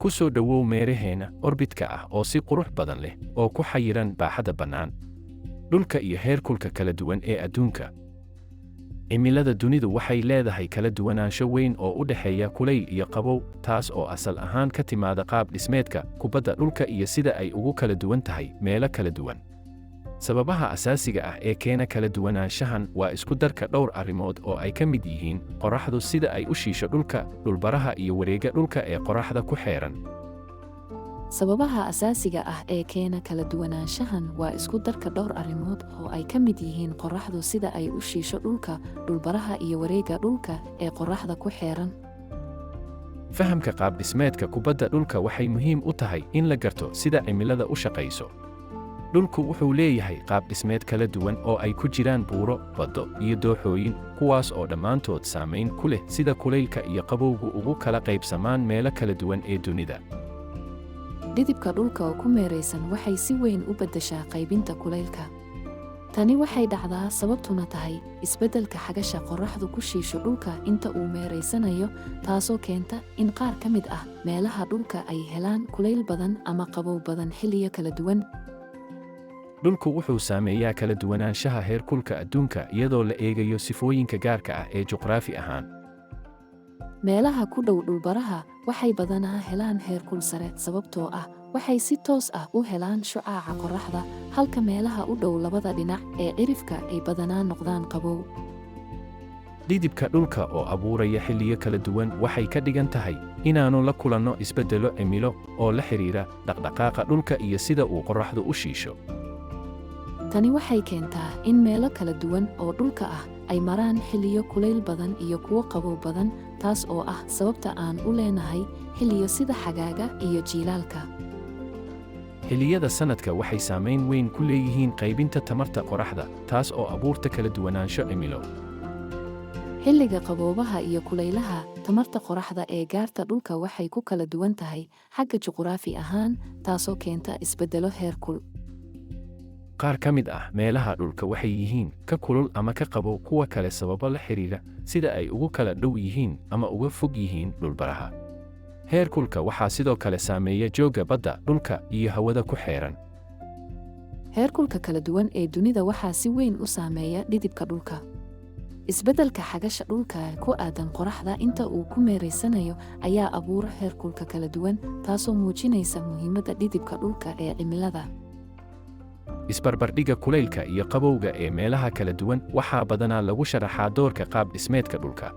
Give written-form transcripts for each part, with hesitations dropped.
Ku soo dhowow meeraheenna orbitka ah oo si qurux badan leh oo ku xayiran baaxadda bannaan. Dhulka iyo heerkulka kala duwan ee adduunka. Cimilada dunidu waxay leedahay kala duwanaansho weyn oo u dhexeeya kulayl iyo qabow, taas oo asal ahaan ka timaada qaab dhismeedka kubadda dhulka iyo sida ay ugu kala duwan tahay meelo kala duwan. Sababaha asaasiga ah ee keena kala duwanaanshahan waa isku darka dhowr arrimood oo ay ka mid yihiin qorraxdu sida ay u shiisho dhulka, dhulbaraha iyo wareegga dhulka ee qorraxda ku xeeran. Sababaha asaasiga ah ee keena kala duwanaanshahan waa isku darka dhowr arrimood oo ay ka mid yihiin qorraxdu sida ay u shiisho dhulka, dhulbaraha iyo wareegga dhulka ee qorraxda ku xeeran. Fahamka qaab dhismeedka kubadda dhulka waxay muhiim u tahay in la garto sida cimilada u shaqayso. Dhulku wuxuu leeyahay qaab dhismeed kala duwan oo ay ku jiraan buuro, baddo, iyo dooxooyin, kuwaas oo dhammaantood saamayn ku leh sida kulaylka iyo qabowgu ugu kala qaybsamaan meelo kala duwan ee dunida. Dhidibka dhulka oo ku meeraysan waxay si weyn u beddeshaa qaybinta kulaylka. Tani waxay dhacdaa sababtuna tahay isbeddelka xagasha qorraxdu ku shiisho dhulka inta uu meeraysanayo, taasoo keenta in qaar ka mid ah meelaha dhulka ay helaan kulayl badan ama qabow badan xilliyo kala duwan. Dhulku wuxuu saameeyaa kala duwanaanshaha heerkulka adduunka iyadoo la eegayo sifooyinka gaarka ah ee juqraafi ahaan. Meelaha ku dhow dhulbaraha waxay badanaa helaan heerkul sare sababtoo ah waxay si toos ah u helaan shucaaca qorraxda, halka meelaha u dhow labada dhinac ee cirifka ay badanaa noqdaan qabow. Dhidibka dhulka oo abuuraya xilliyo kala duwan waxay ka dhigan tahay inaannu la kulanno isbeddello cimilo oo la xiriira dhaqdhaqaaqa dhulka iyo sida uu qorraxdu u shiisho. Tani waxay keentaa in meelo kala duwan oo dhulka ah ay maraan xilliyo kulayl badan iyo kuwo qabow badan, taas oo ah sababta aan u leenahay xilliyo sida xagaaga iyo jiilaalka. Xilliyada sanadka waxay saamayn weyn ku leeyihiin qaybinta tamarta qorraxda, taas oo abuurta kala duwanaansho cimilo. Xilliga qaboobaha iyo kulaylaha, tamarta qorraxda ee gaarta dhulka waxay ku kala duwan tahay xagga juquraafi ahaan, taasoo keenta isbeddello heerkul. Qaar ka mid ah meelaha dhulka waxay yihiin ka kulul ama ka qabow kuwa kale sababo la xiriira sida ay ugu kala dhow yihiin ama uga fog yihiin dhulbaraha. Heerkulka waxaa sidoo kale saameeya joogga badda, dhulka, iyo hawada ku xeeran. Heerkulka kala duwan ee dunida waxaa si weyn u saameeya dhidibka dhulka. Isbeddelka xagasha dhulka ku aadan qorraxda inta uu ku meeraysanayo ayaa abuura heerkulka kala duwan, taasoo muujinaysa muhiimadda dhidibka dhulka ee cimilada. Isbarbardhigga kulaylka iyo qabowga ee meelaha kala duwan waxaa badanaa lagu sharaxaa doorka qaab dhismeedka dhulka.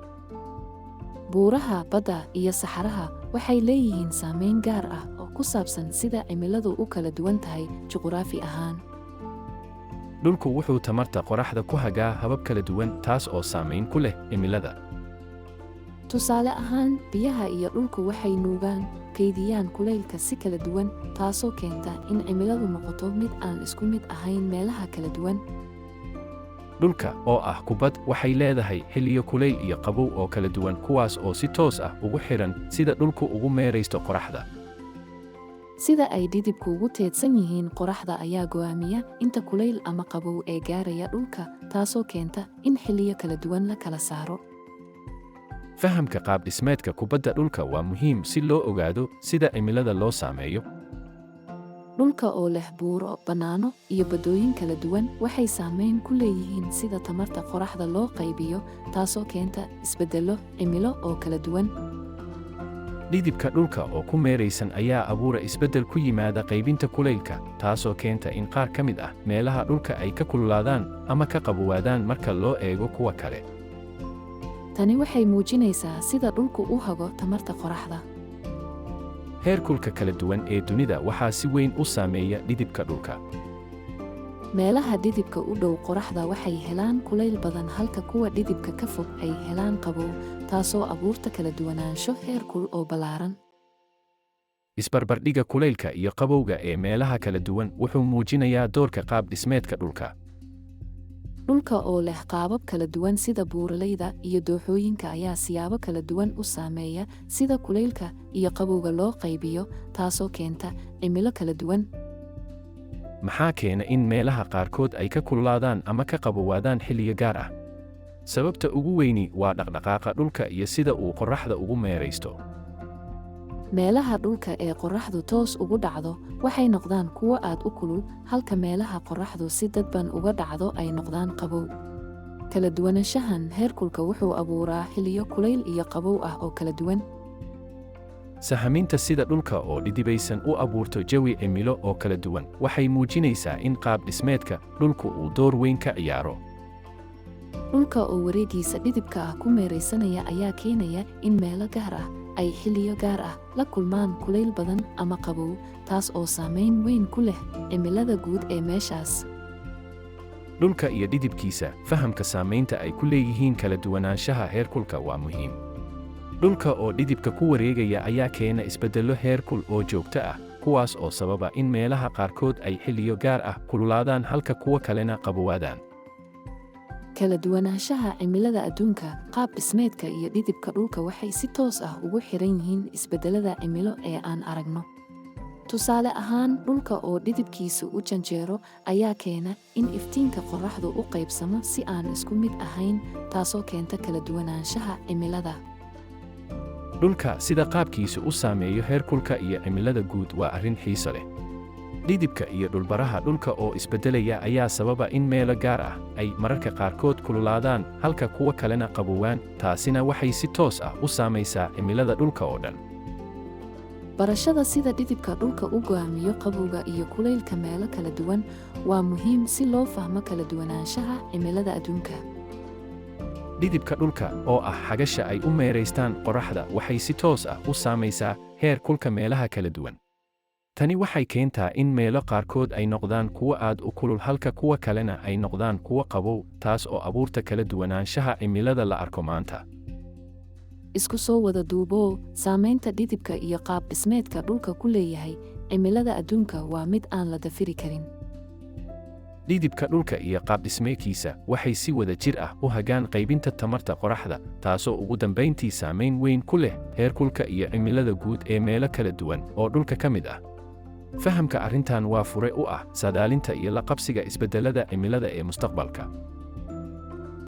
Buuraha, badda iyo saxaraha waxay leeyihiin saameyn gaar ah oo ku saabsan sida cimiladu u kala duwan tahay juquraafi ahaan. Dhulku wuxuu tamarta qorraxda ku hagaa habab kala duwan, taas oo saamayn ku leh cimilada. Tusaale ahaan, biyaha iyo dhulku waxay nuugaan, kaydiyaan kulaylka si kala duwan, taasoo keenta in cimiladu noqoto mid aan isku mid ahayn meelaha kala duwan. Dhulka oo ah kubad waxay leedahay xilliyo kulayl iyo qabow oo kala duwan, kuwaas oo si toos ah ugu xidhan sida dhulku ugu meeraysto qorraxda. Sida ay dhidibku ugu teedsan yihiin qorraxda ayaa go'aamiya inta kulayl ama qabow ee gaaraya dhulka, taasoo keenta in xilliyo kala duwan la kala saaro. Fahamka qaab dhismeedka kubadda dhulka waa muhiim si loo ogaado sida cimilada loo saameeyo. Dhulka oo leh buuro, bannaano iyo baddooyin kala duwan waxay saameyn ku leeyihiin sida tamarta qorraxda loo qaybiyo, taasoo keenta isbeddello cimilo oo kala duwan. Dhidibka dhulka oo ku meeraysan ayaa abuura isbeddel ku yimaada qaybinta kulaylka, taasoo keenta in qaar ka mid ah meelaha dhulka ay ka kululaadaan ama ka qabowaadaan marka loo eego kuwa kale. Tani waxay muujinaysaa sida dhulku u hago tamarta qorraxda. Heerkulka kala duwan ee dunida waxaa si weyn u saameeya dhidibka dhulka. Meelaha dhidibka u dhow qorraxda waxay helaan kulayl badan halka kuwa dhidibka ka fog ay helaan qabow, taasoo abuurta kala duwanaansho heerkul oo ballaaran. Isbarbardhigga kulaylka iyo qabowga ee meelaha kala duwan wuxuu muujinayaa doorka qaab dhismeedka dhulka. Dhulka oo leh qaabab kala duwan sida buuraleyda iyo dooxooyinka ayaa siyaabo kala duwan u saameeya sida kulaylka iyo qabowga loo qaybiyo, taasoo keenta cimilo kala duwan. Maxaa keena in meelaha qaarkood ay ka kululaadaan ama ka qabowaadaan xilliyo gaar ah? Sababta ugu weyni waa dhaqdhaqaaqa dhulka iyo sida uu qorraxda ugu meeraysto. Meelaha dhulka ee qorraxdu toos ugu dhacdo waxay noqdaan kuwo aad u kulul, halka meelaha qorraxdu si dadban uga dhacdo ay noqdaan qabow. Kala duwanaanshahan heerkulka wuxuu abuuraa xilliyo kulayl iyo qabow ah oo kala duwan. Sahaminta sida dhulka oo dhidibaysan u abuurto jawi cimilo oo kala duwan waxay muujinaysaa in qaab dhismeedka dhulku uu door weyn ka ciyaaro. Dhulka oo wareegiisa dhidibka ah ku meeraysanaya ayaa keenaya in meelo gaar ah ay xilliyo gaar ah la kulmaan kulayl badan ama qabow, taas oo saameyn weyn ku leh cimilada guud ee meeshaas. Dhulka iyo dhidibkiisa, fahamka saamaynta ay ku leeyihiin kala duwanaanshaha heerkulka waa muhiim. Dhulka oo dhidibka ku wareegaya ayaa keena isbeddello heerkul oo joogto ah, kuwaas oo sababa in meelaha qaarkood ay xilliyo gaar ah kululaadaan halka kuwa kalena qabowaadaan. Kala duwanaanshaha cimilada adduunka, qaab dhismeedka iyo dhidibka dhulka waxay si toos ah ugu xiran yihiin isbeddellada cimilo ee aan aragno. Tusaale ahaan, dhulka oo dhidibkiisu u janjeero ayaa keena in iftiinka qorraxdu u qaybsamo si aan isku mid ahayn, taasoo keenta kala duwanaanshaha cimilada. Dhulka sida qaabkiisu u saameeyo heerkulka iyo cimilada guud waa arrin xiiso leh. Dhidibka iyo dhulbaraha dhulka oo isbeddelaya ayaa sababa in meelo gaar ah ay mararka qaarkood kululaadaan halka kuwa kalena qabowaan, taasina waxay si toos ah u saamaysaa cimilada dhulka oo dhan. Barashada sida dhidibka dhulka u go'aamiyo qabowga iyo kulaylka meelo kala duwan waa muhiim si loo fahmo kala duwanaanshaha cimilada adduunka. Dhidibka dhulka oo ah xagasha ay u meeraystaan qorraxda waxay si toos ah u saamaysaa heer kulka meelaha kala duwan. Tani waxay keentaa in meelo qaarkood ay noqdaan kuwo aad u kulul halka kuwa kalena ay noqdaan kuwo qabow, taas oo abuurta kala duwanaanshaha cimilada la arko maanta. Isku soo wada duuboo, saamaynta dhidibka iyo qaab dhismeedka dhulka ku leeyahay cimilada adduunka waa mid aan la dafiri karin. Dhidibka dhulka iyo qaab dhismeedkiisa waxay si wada jir ah u hagaan qaybinta tamarta qorraxda, taasoo ugu dambayntii saamayn weyn ku leh heerkulka iyo cimilada guud ee meelo kala duwan oo dhulka ka mid ah. Fahamka arrintan waa fure u ah saadaalinta iyo la qabsiga isbeddellada cimilada ee mustaqbalka.